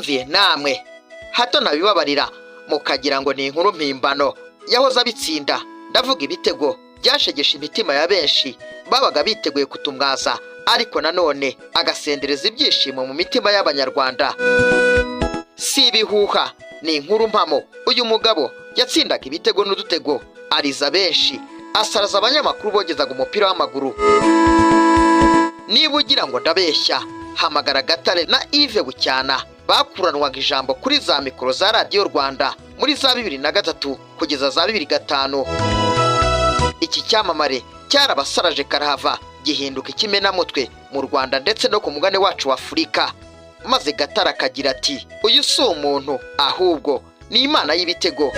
Mwiyumviye namwe, hato ntabibabarira mukagira ngo ni inkuru mpimbano. Yahoze abitsinda, ndavuga ibitego byashegesha imitima ya benshi babaga biteguye kutumwaza, ariko nanone agasendereza ibyishimo mu mitima y'Abanyarwanda. Si ibihuha, ni inkuru mpamo. Uyu mugabo yatsindaga ibitego n'udutego, ariza benshi, asaraza abanyamakuru bogezaga umupira w'amaguru. Niba ugira ngo ndabeshya, hamagara Gatare na Yves Bucyana bakuranwaga ijambo kuri za mikoro za Radiyo Rwanda muri za 2003 kugeza za 2005. Iki cyamamare cyarabasaraje karahava, gihinduka ikimenamutwe mu Rwanda ndetse no ku mugabane wacu wa Afurika. Maze Gatare akagira ati: "Uyu si umuntu, ahubwo ni imana y'ibitego."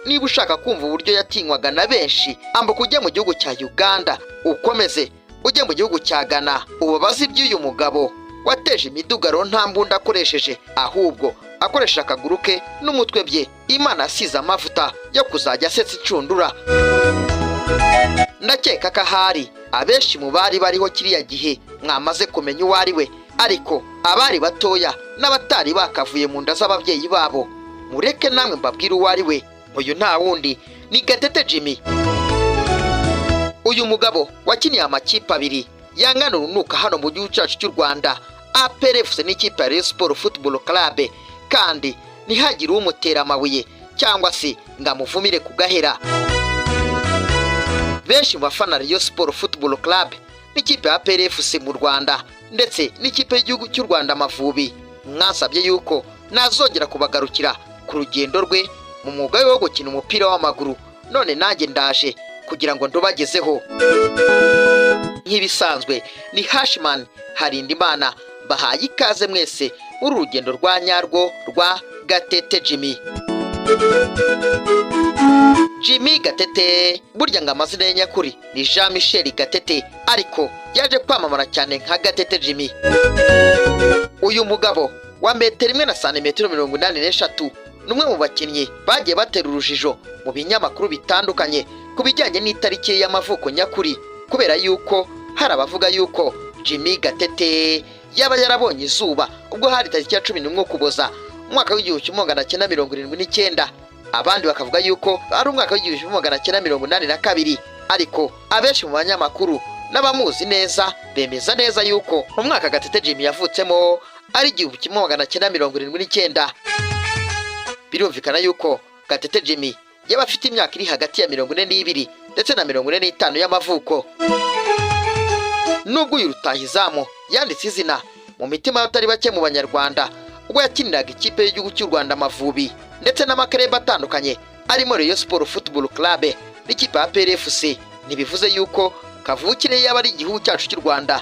Niba ushaka kumva uburyo yatinywaga na benshi, ambuka ujye mu gihugu cya Uganda, ukomeze ujye mu gihugu cya Ghana, ubabaze iby'uyu mugabo wateje imidugaro nta mbunda akoresheje, ahubwo akoresha akaguru ke n'umutwe bye Imana asize amavuta yo kuzajya asetsa incundura. Ndakeka ko ahari abenshi mu bari bariho kiriya gihe mwamaze kumenya uwo ari we, ariko abari batoya n'abatari bakavuye mu nda z'ababyeyi babo, mureke namwe mbabwire uwo ari we. Uyu nta wundi, ni Gatete Jimmy. Uyu mugabo wakiniye amakipe abiri yangana urunuka hano mu gihugu cyacu cy'u Rwanda, APR FC n'ikipe ya Rayon Sport Football Club, kandi ntihagire umutera amabuye cyangwa se ngo amuvumire ku gahera. Benshi mu bafana Rayon Sport Football Club n'ikipe ya APR FC mu Rwanda ndetse n'ikipe y'igihugu cy'u Rwanda Amavubi, mwasabye yuko nazongera kubagarukira ku rugendo rwe mu mwuga we wo gukina umupira w'amaguru. None nanjye ndaje kugira ngo ndubagezeho. Nk'ibisanzwe ni Hashimani Harindimana, bahaye ikaze mwese muri urugendo rwa nyarwo rwa Gatete Jimmy. Jimmy Gatete, burya ngo amazina ye nyakuri ni Jean Michel Gatete, ariko yaje kwamamara cyane nka Gatete Jimmy. Uyu mugabo wa metero 1 na santimetero 83 ni umwe mu bakinnyi bagiye batera urujijo mu binyamakuru bitandukanye ku bijyanye n'itariki ye y'amavuko nyakuri, kubera yuko hari abavuga yuko Jimmy Gatete yaba yarabonye izuba ubwo hari tariki ya 11 Ukuboza umwaka w'1979, abandi bakavuga yuko ari umwaka w'1982. Ariko abenshi mu banyamakuru n'abamuzi neza bemeza neza yuko umwaka Gatete Jimmy yavutsemo ari 1979. Birumvikana yuko Gatete Jimmy yaba afite imyaka iri hagati ya 42 ndetse na 45 y'amavuko. Nubwo uyu rutahizamu yanditse izina mu mitima y'abatari bake mu Banyarwanda ubwo yakiniraga ikipe y'igihugu cy'u Rwanda Amavubi ndetse n'amakareba atandukanye arimo Rayon Sport Football Club n'ikipe ya APR FC, ntibivuze yuko kavukire yaba ari igihugu cyacu cy'u Rwanda.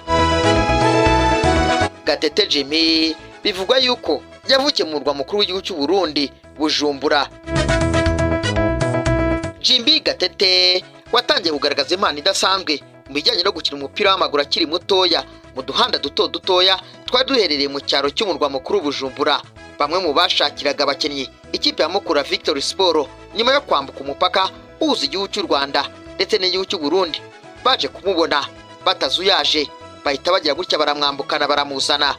Gatete Jimmy bivugwa yuko yavukiye mu murwa mukuru w'igihugu cy'u Burundi, Bujumbura. Jimmy Gatete watangiye kugaragaza impano idasanzwe mu bijyanye no gukina umupira w'amaguru akiri mutoya mu duhanda duto dutoya twari duherereye mu cyaro cy'umurwa mukuru Bujumbura. Bamwe mu bashakiraga abakinnyi ikipe ya Mukura Victory Sport nyuma yo kwambuka umupaka uhuza igihugu cy'u Rwanda ndetse n'igihugu cy'u Burundi baje kumubona batazuyaje, bahita bagira gutya baramwambukana, baramuzana.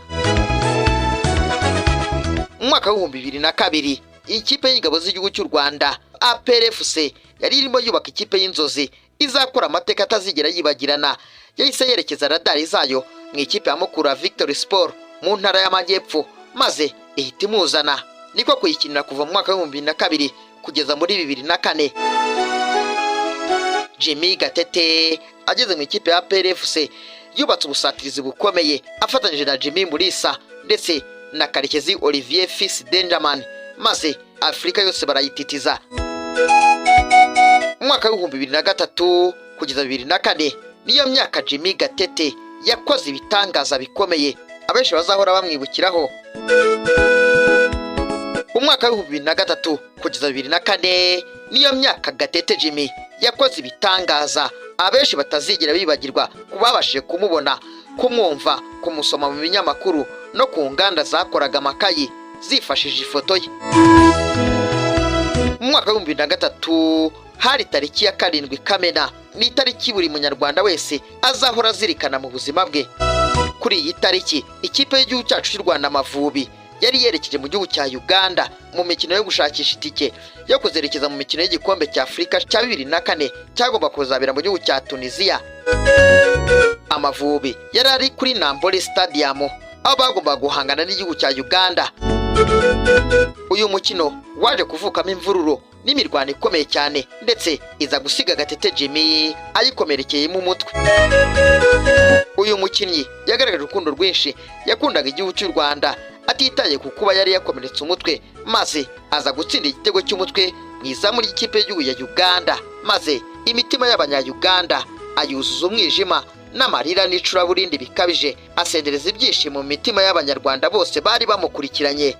Mu mwaka w'2002, ikipe y'ingabo z'igihugu cy'u Rwanda APR FC yari irimo yubaka ikipe y'inzozi izakora amateka atazigera yibagirana, yahise yerekeza radari zayo mu ikipe ya Mukura Victory Sport mu ntara y'Amajyepfo, maze ihita imuzana, niko kuyikinira kuva mu mwaka w'2002 kugeza muri 2004. Jimmy Gatete ageze mu ikipe ya APR FC yubatse ubusatirizi bukomeye afatanyije na Jimmy Mulisa ndetse na Karekezi Olivier Fils Dangerman, maze Afurika yose barayititiza. Mu mwaka w'2003 kugeza 2004 niyo myaka Jimmy Gatete yakoze ibitangaza bikomeye abenshi bazahora bamwibukiraho. Umwaka w'2003 kugeza 2004 niyo myaka Gatete Jimmy yakoze ibitangaza abenshi batazigera bibagirwa ku babashije kumubona, kumwumva, kumusoma mu binyamakuru no ku nganda zakoraga amakayi zifashishije ifoto ye. Mu mwaka w'2003 hari tariki ya 7 Kamena, ni itariki buri Munyarwanda wese azahora azirikana mu buzima bwe. Kuri iyi tariki ikipe y'igihugu cyacu cy'u Rwanda Amavubi yari yerekeje mu gihugu cya Uganda mu mikino yo gushakisha itike yo kuzerekeza mu mikino y'igikombe cya Afurika cya 2004 cyagomba kuzabera mu gihugu cya Tunisia. Amavubi yari ari kuri Nambole Stadium, aho bagombaga guhangana n'igihugu cya Uganda. Uyu mukino waje kuvukamo imvururu n'imirwano ikomeye cyane, ndetse iza gusiga Gatete Jimmy ayikomerekeyemo umutwe. Uyu mukinnyi yagaragaje urukundo rwinshi yakundaga igihugu cy'u Rwanda, atitaye ku kuba yari yakomeretse umutwe, maze aza gutsinda igitego cy'umutwe mu izamu ry'ikipe y'igihugu ya Uganda, maze imitima y'Abanya-Uganda ayuzuza umwijima n'amarira n'icuraburindi bikabije, asendereza ibyishimo mu mitima y'Abanyarwanda bose bari bamukurikiranye.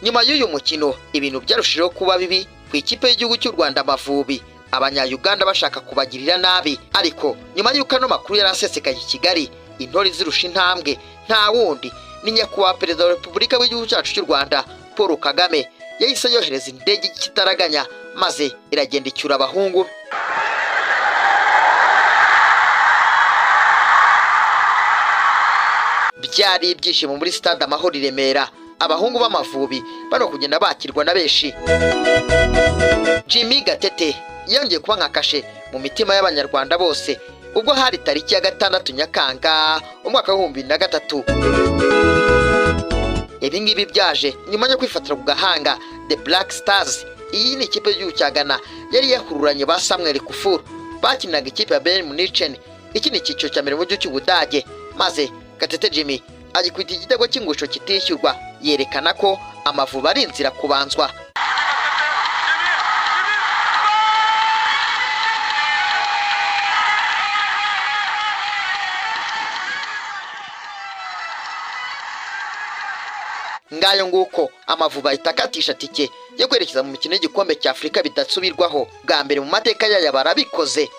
Nyuma y'uyu mukino, ibintu byarushijeho kuba bibi ku ikipe y'igihugu cy'u Rwanda Amavubi, Abanya-Uganda bashaka kubagirira nabi. Ariko nyuma y'uko ano makuru yari asesekaye i Kigali, intore zirusha intambwe nta wundi ni Nyakubahwa Perezida wa Repubulika w'igihugu cyacu cy'u Rwanda Paul Kagame, yahise yohereza indege y'ikitaraganya, maze iragenda icyura abahungu be. Byari ibyishimo muri Stade Amahoro i Remera, abahungu b'Amavubi bano kugenda bakirwa na benshi. Jimmy Gatete yongeye kuba nka kashe mu mitima y'Abanyarwanda bose ubwo hari tariki ya 6 Nyakanga umwaka wa 2003. Ibi ngibi byaje nyuma yo kwifatira ku gahanga The Black Stars. Iyi ni ikipe y'igihugu cya Ghana yari yahururanye ba Samuel Kufur bakiniraga ikipe ya Bayern Munich, iki ni icyiciro cya mbere mu gihugu cy'Ubudage, maze Gatete Jimmy agikubita igitego cy'ingusho kitishyurwa, yerekana ko Amavubi ari inzira kubanzwa. Ngayo nguko, Amavubi ahita akatisha tike yo kwerekeza mu mikino y'igikombe cya Afurika bidasubirwaho, bwa mbere mu mateka yayo barabikoze.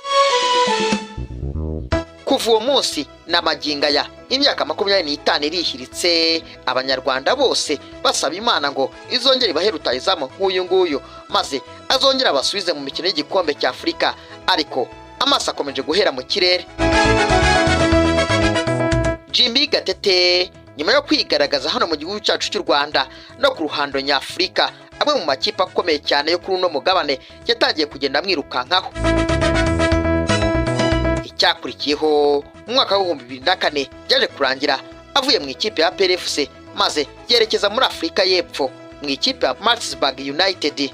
Kuva uwo munsi na magingo aya, imyaka 25 irihiritse, Abanyarwanda bose basaba Imana ngo izongere ibahe rutahizamu nk'uyu nguyu, maze azongere abasubize mu mikino y'igikombe cya Afurika, ariko amaso akomeje guhera mu kirere. Jimmy Gatete nyuma yo kwigaragaza hano mu gihugu cyacu cy'u Rwanda no ku ruhando nyafurika, amwe mu makipe akomeye cyane yo kuri uno mugabane yatangiye kugenda amwirukankaho. Icyakurikiyeho, mu mwaka wa 2004 byaje kurangira avuye mu ikipe ya APR FC, maze yerekeza muri Afurika y'Epfo mu ikipe ya Maritzburg United.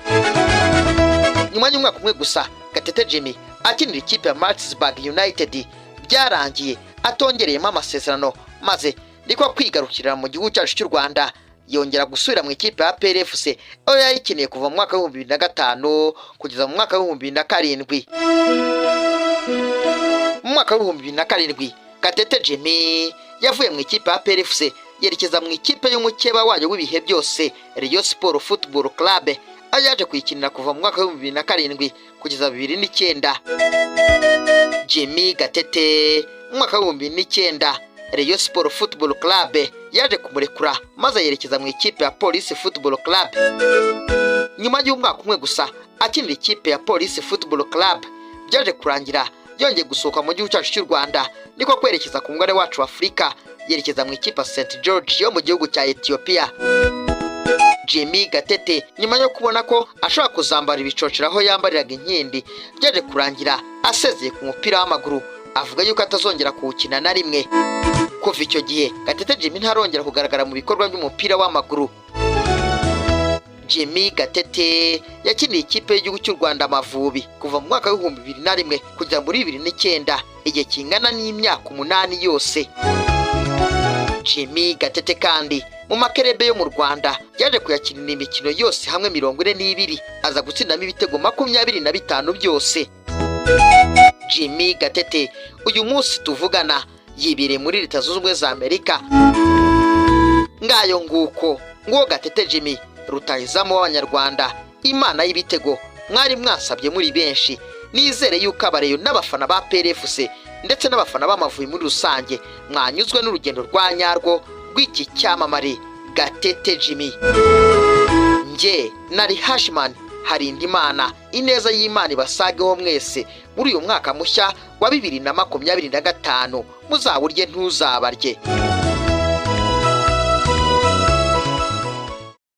Nyuma y'umwaka umwe gusa Gatete Jimmy akinira ikipe ya Maritzburg United, byarangiye atongereyemo amasezerano, maze niko kwigarukira mu gihugu cyacu cy'u Rwanda, yongera gusubira mu ikipe ya APR FC aho yayikeneye kuva mu mwaka wa 2005 kugeza mu mwaka wa 2007. Mu mwaka wa 2007 Gatete Jimmy yavuye mu ikipe ya APR FC yerekeza mu ikipe y'umukeba wayo w'ibihe byose Rayon Sport Football Club, aho yaje kuyikinira kuva mu mwaka wa 2007 kugeza 2009. Jimmy Gatete mu mwaka wa 2009 Rayon Sport Football Club yaje kumurekura, maze yerekeza mu ikipe ya Police Football Club. Nyuma y'umwaka umwe gusa akinira ikipe ya Police Football Club, byaje kurangira yongeye gusohoka mu gihugu cyacu cy'u Rwanda, niko kwerekeza ku mugabane wacu wa Afurika, yerekeza mu ikipe ya St George yo mu gihugu cya Ethiopia. Jimmy Gatete nyuma yo kubona ko ashobora kuzambara ibicocero aho yambariraga inkindi, byaje kurangira asezeye ku mupira w'amaguru, avuga yuko atazongera kuwukina na rimwe. Kuva icyo gihe Gatete Jimmy ntarongera kugaragara mu bikorwa by'umupira w'amaguru. Jimmy Gatete yakiniye ikipe y'igihugu cy'u Rwanda Amavubi kuva mu mwaka wa 2001 kugeza muri 2009, igihe kingana n'imyaka 8 yose. Jimmy Gatete kandi mu makerebe yo mu Rwanda yaje kuyakinira imikino yose hamwe 42, aza gutsindamo ibitego 25 byose. Jimmy Gatete uyu munsi tuvugana yibereye muri Leta Zunze Ubumwe za Amerika. Ngayo nguko, nguwo Gatete Jimmy, rutahizamu w'Abanyarwanda, Imana y'ibitego mwari mwasabye muri benshi. Nizere yuko abareyo n'abafana ba PRFC ndetse n'abafana b'Amavubi muri rusange mwanyuzwe n'urugendo rwa nyarwo rw'iki cyamamare Gatete Jimmy. Nge nari Hashman. Harinda Imana, ineza y'Imana ibasageho mwese muri uyu mwaka mushya wa 2025. Muzawurye ntuzabarye.